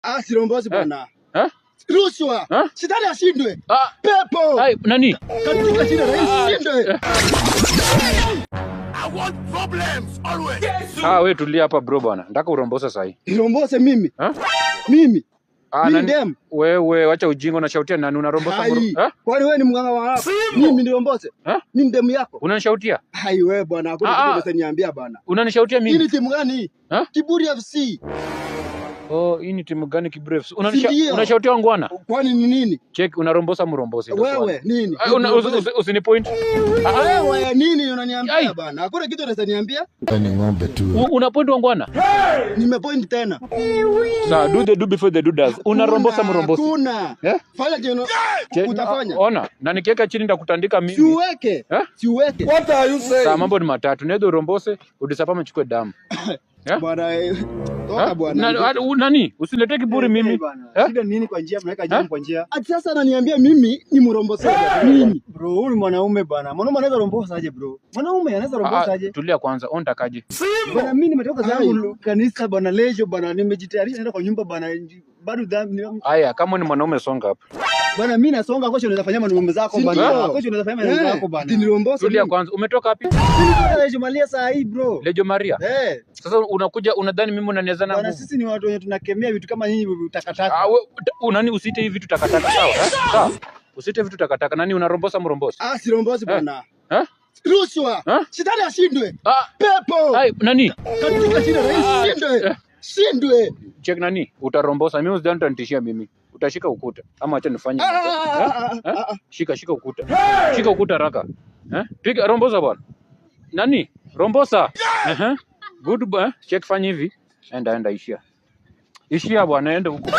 Ah, sirombosi Eh? bwana. Eh? Rushwa. Eh? Shetani ashindwe. Ah, Pepo. ai, nani? Katika jina la Yesu shindwe. I want problems always. Ah, wewe tulia hapa bro bwana. Nataka urombose sahi. Nirombose mimi. Eh? Mimi. Ah, Mimi nani? dem. Wewe wacha ujinga, unashautia nani? Unarombosa bro? Hai. Eh? Kwani wewe ni mganga wa hapa? Mimi nirombose? Eh? Mimi ni demu yako? Unanishautia? Hai wewe bwana, hakuna Ah, kitu ah. unaweza niambia bwana. Unanishautia Hii mimi? ni timu gani hii? Eh? Kiburi FC. Oh, hii ni timu gani Kiburi FC? Si ndio? Unashautia ngwana? Kwani ni nini? Check, unarombosa mrombosi. Ndio swali. Wewe nini? Ah, usinipoint. Ah, ah. Wewe nini Ai. unaniambia bwana? Hakuna kitu unaweza niambia. Ni ng'ombe tu. Una point wangwana? Nimepoint tena. Sawa, do the do before the do does. Unarombosa Hakuna, mrombosi? Hakuna. Eh? Fanya jeno utafanya. Ona, na nikiweka chini nitakutandika mimi. Siuweke. Eh? Siuweke. What are you saying? Sawa, mambo ni matatu. Nenda urombose, udisapame chukue damu. Eh? Bwana toka Eh? bwana. Nani? Usiletee kiburi mimi. Bwana. Eh? Shida nini kwa njia mnaweka jam kwa njia? Ati sasa ananiambia mimi ni mrombose. Mimi. Bro, huyu ni mwanaume bwana. Mwanaume anaweza rombosa aje bro? Mwanaume anaweza Ah, rombosa ah, aje? tulia kwanza, on takaje? Bwana mimi nimetoka zangu Ai. kanisa bwana lejo bwana, nimejitayarisha naenda kwa nyumba bwana. Bado dhambi Aya, kama ni mwanaume songa hapa. bwana, mimi nasonga kwa unaweza fanyia maneno zako Si bwana. ndio? Kwa unaweza fanyia maneno Eh, zako bwana. ati nirombose Tulia mimi. kwanza. Umetoka wapi? Mimi nitoka Lejo Maria saa hii bro. Lejo Maria. Eh, Sasa unakuja unadhani mimi unaniweza na bwana nguvu? sisi ni watu wenye tunakemea vitu kama nyinyi takataka. Ah, unani usiite hivi vitu takataka, sawa? Eh? Sawa. Usiite vitu takataka. Nani, unarombosa mrombosi? Ah, sirombosi bwana. Eh? Rushwa. Eh? Shetani ashindwe. Ah, Pepo. ai, nani? Katika jina la Yesu shindwe. Shindwe. Check nani? Utarombosa. Mimi usidhani utanitishia mimi. Utashika ukuta. Ama acha nifanye. Ah, ah, ah, Eh? ah, ah, ah. Shika shika ukuta. Shika ukuta haraka. Eh? Piga rombosa bwana. Nani? Rombosa. Good boy. Check, fanya hivi. Enda enda ishia. Ishia bwana, enda huko.